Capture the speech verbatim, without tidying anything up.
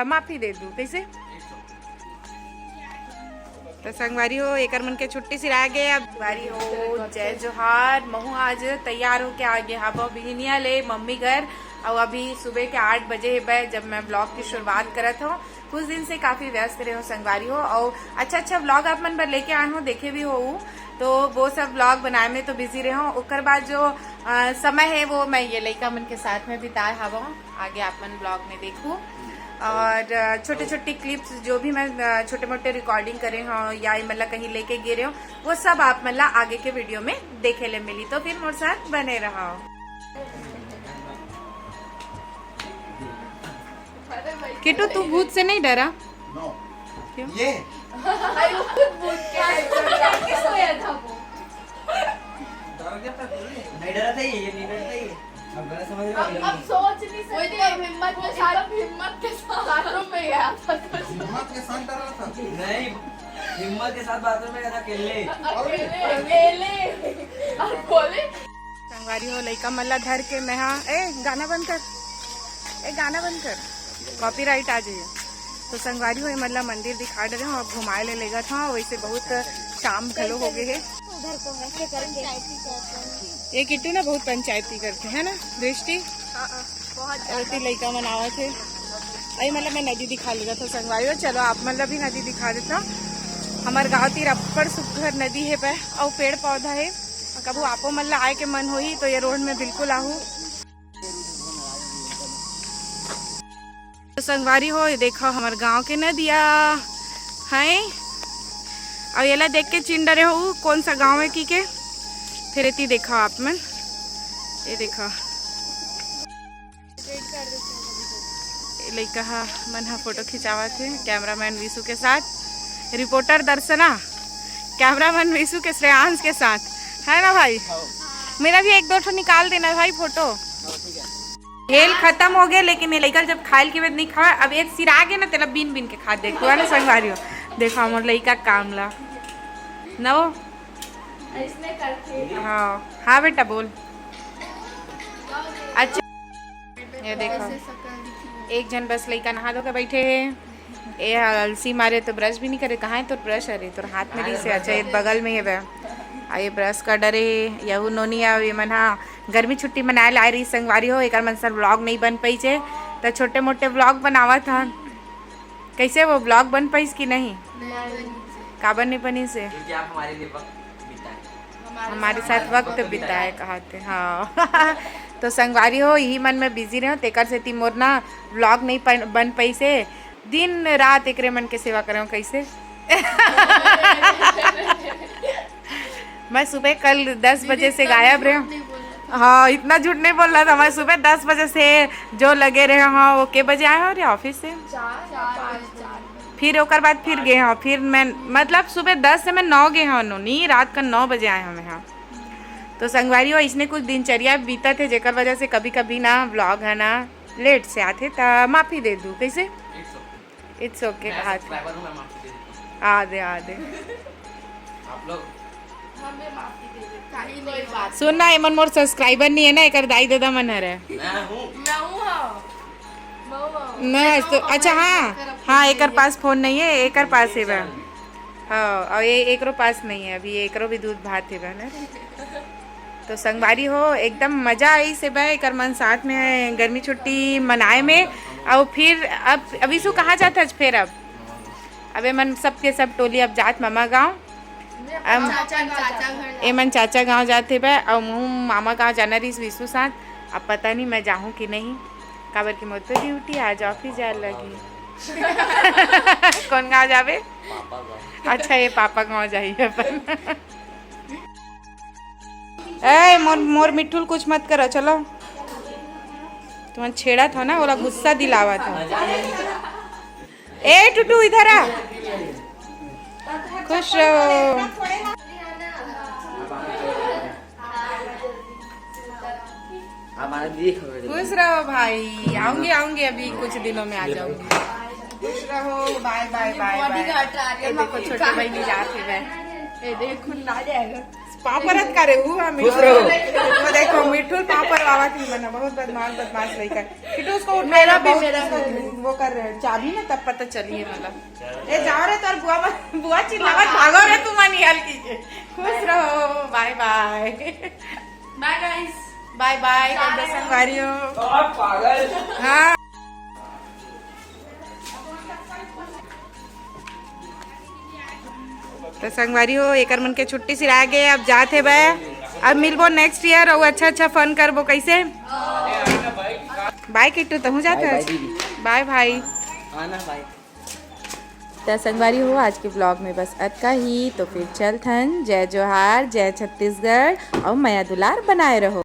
माफी दे दू, कैसे? तो संगवारी हो, एकर मन के छुट्टी सिरा गे। अब संगवारी हो, जय जोहार। महू आज तैयार होके आ गे हबो बिहनिया ले मम्मी घर। और अभी सुबह के आठ बजे हे बे, जब मैं ब्लॉग की शुरुआत करत हूँ। कुछ दिन से काफी व्यस्त रहे हो संगवारी हो, और अच्छा अच्छा ब्लॉग आप मन बर लेके आए हो, देखे भी हो, तो वो सब ब्लॉग बनाए में तो बिजी रहे हो। ओकर बाद जो अ, समय है वो मैं ये लइका मन के साथ में बिताए हवं, आगे आप मन ब्लॉग में देखू। और छोटे छोटे क्लिप्स जो भी मैं छोटे मोटे रिकॉर्डिंग करे हूँ या ये मतलब कहीं लेके गे रहे हूँ, वो सब आप मतलब आगे के वीडियो में देखे ले मिली, तो फिर मोर साथ बने रहो। किट्टू, तू भूत से नहीं डरा? नो। क्यों? ये अरे, वो खुद भूत के है, तो डर के सोया था वो। नहीं डरा था ये, ये नहीं डरता ये। अब गलत समझ रहे हो। अब सोच नहीं सकते। हिम्मत के साथ, हिम्मत के साथ बाथरूम में गया था। हिम्मत के साथ डरा था। नहीं, हिम्मत के साथ बाथरूम में गया था अकेले। अकेले, अकेले। और बोले, संगवारी हो, लइका मन ला धर के मैं हा, ए गाना बंद कर, ए गाना बंद कर, कॉपीराइट आ जाइए। तो संगवारी हो, ये मन ला मंदिर दिखा डरे हूँ, अब घुमाए ले लेगा था, वैसे बहुत शाम घलो हो गए है। उधर को ऐसे करके ये किट्टू ना बहुत पंचायती करते हैं ना दृष्टि। बहुत अरे लइका मन आवत हे। अरे मतलब मैं नदी दिखा लेगा था संगवारी हो। चलो आप मतलब भी नदी दिखा देता। हमार गाँव तीर अब्बड़ सुग्घर नदी है पे, और पेड़ पौधा है। कभू आपो मन ला आए के मन होही तो ये रोड में बिल्कुल आहू। तो संगवारी हो, ये देखो हमार गांव के नदिया है। और येला देख के चिन डरे हो कौन सा गांव है की के। फिर एती देखो आप मन, ये देखो। ये लइका हा, मन हा फोटो खिंचावत हे कैमरामैन विशु के साथ, रिपोर्टर दर्शना, कैमरामैन विशु के श्रेयांश के साथ, है ना भाई? मेरा भी एक दो ठो निकाल देना भाई फोटो। खेल खत्म हो गए, लेकिन ये लइका जब खाइल के बाद नहीं खावा, अब एक सिरा गे ना, तेला बीन बीन के खा दे, हुआ ना संगवारी हो। देखो हमर लइका काम ला नवो। हाँ हाँ बेटा बोल। अच्छा ये देखो, एक झन बस लइका नहा धो के बैठे हे। ए हा अलसी मारे तो ब्रश भी नहीं करे। कहाँ है तोर ब्रश? अरे तोर हाथ में रहिसे। अच्छा ये बगल में हे बे। आ ये ब्रश का डरे हे। यहू नोनी आ ये मन हा गर्मी छुट्टी मनाए ला आए रही संगवारी हो, एकर मन सर व्लॉग नहीं बन पाइसे, तो छोटे मोटे व्लॉग बनावत हन। कैसे वो व्लॉग बन पाइस कि नहीं? काबर नहीं बनिसे? क्योंकि आप हमारे लिए वक्त बिताए। हमारे साथ वक्त बिताए कहते, हाँ। तो संगवारी हो, यही मन में बिजी रहे, तेकर सेती मोर ना व्लॉग नहीं पन-, बन पाइसे। दिन रात एकरे मन के सेवा करे कैसे। मैं सुबह कल दस बजे से गायब रहे हूँ। हाँ, इतना झूठ नहीं बोल रहा था। मैं सुबह दस बजे से जो लगे रहे, हाँ, वो के बजे आए हो रे ऑफिस से? फिर ओकर बाद फिर गए हो, फिर मैं मतलब सुबह दस से मैं नौ गए हो नोनी, रात का नौ बजे आए हो मैं। हाँ, तो संगवारी हो, इसने कुछ दिनचर्या बीतत हे, जेकर वजह से कभी कभी ना व्लॉग है ना लेट से आथे, त माफी दे दू। कैसे? इट्स ओके। मैं कहा सब्सक्राइबर हूँ, मैं माफी दे देता हूँ। आ दे, आ दे। आप लोग हमें माफी दे दे, काहे नहीं बात। सुन ना, एमन मोर सब्सक्राइबर नहीं है ना, एकर दाई ददा मन हरे। मैं हूँ। मैं हूँ, हाँ। मैं हूँ, हाँ। मैं तो, अच्छा, हाँ, हाँ, एकर पास फोन नहीं है, एकर पास है बा। हाँ, और ये एकरो पास नहीं है, अभी एकरो भी दूध भात है बा ना। तो संगवारी हो, एकदम मजा आई से बा एकर मन साथ में गर्मी छुट्टी मनाए में। और फिर अब, अब विशु कहाँ जात हस फिर? अब, अब एमन सबके सब टोली अब जात मामा गाँव। अब चाचा गाँव, चाचा घर। एमन चाचा गाँव जात हे बा, और मुँह मामा गाँव जाना रहीस विशु साथ। अब पता नहीं मैं जाहूँ कि नहीं, काबर कि मोर तो ड्यूटी आज ऑफिस जाए लगी। कौन गाँव जाबे? पापा गाँव। अच्छा, ये पापा गाँव जाही अपन। ए, मोर, मोर मिट्ठू ल कुछ मत करो, चलो। तुमन छेड़त हो ना, ओला गुस्सा दिलावत हो। ए टुटू, इधर आ, खुश रहो। खुश रहो भाई, आऊंगी, आऊंगी, अभी कुछ दिनों में आ जाऊंगी। खुश रहो, बाय बाय बाय बाय। ये देखो छोटी बहनी जात हे बे। ये देखो ना जाएगा। पाँव परत का रे, वो, हाँ, खुश मिठू। रहो। वो देखो, मिठू पाँव परवावत ही बना, बहुत बदमाश, बदमाश लड़का है। किट्टू, उसको उठा मेरा लो, भी, बहुत मेरा उसको भी। वो कर रहे हैं, चाबी ना, तब पता चलिए, मतलब। ए, जाओ रे, तोर बुआ मत, बुआ चिल्लावत, भागो रे, तू मनी हल कीजिए। खुश रहो, बाय बाय। बाय गाइस। बाय बाय, जा रहे हैं। संगवारी हो। आप पागल। हाँ। तो संगवारी हो, एकर मन के छुट्टी सिरा गे, अब जात हे बे। अब मिलबो नेक्स्ट ईयर और अच्छा अच्छा फन करबो। कैसे? बाय किट्टू, तहूँ जात बाय, बाय हस? दीदी। बाय भाई। आना भाई। त संगवारी हो, आज के ब्लॉग में बस अतका ही। तो फिर चलथन, जय जोहार, जय छत्तीसगढ़ और मया दुलार बनाए रहो।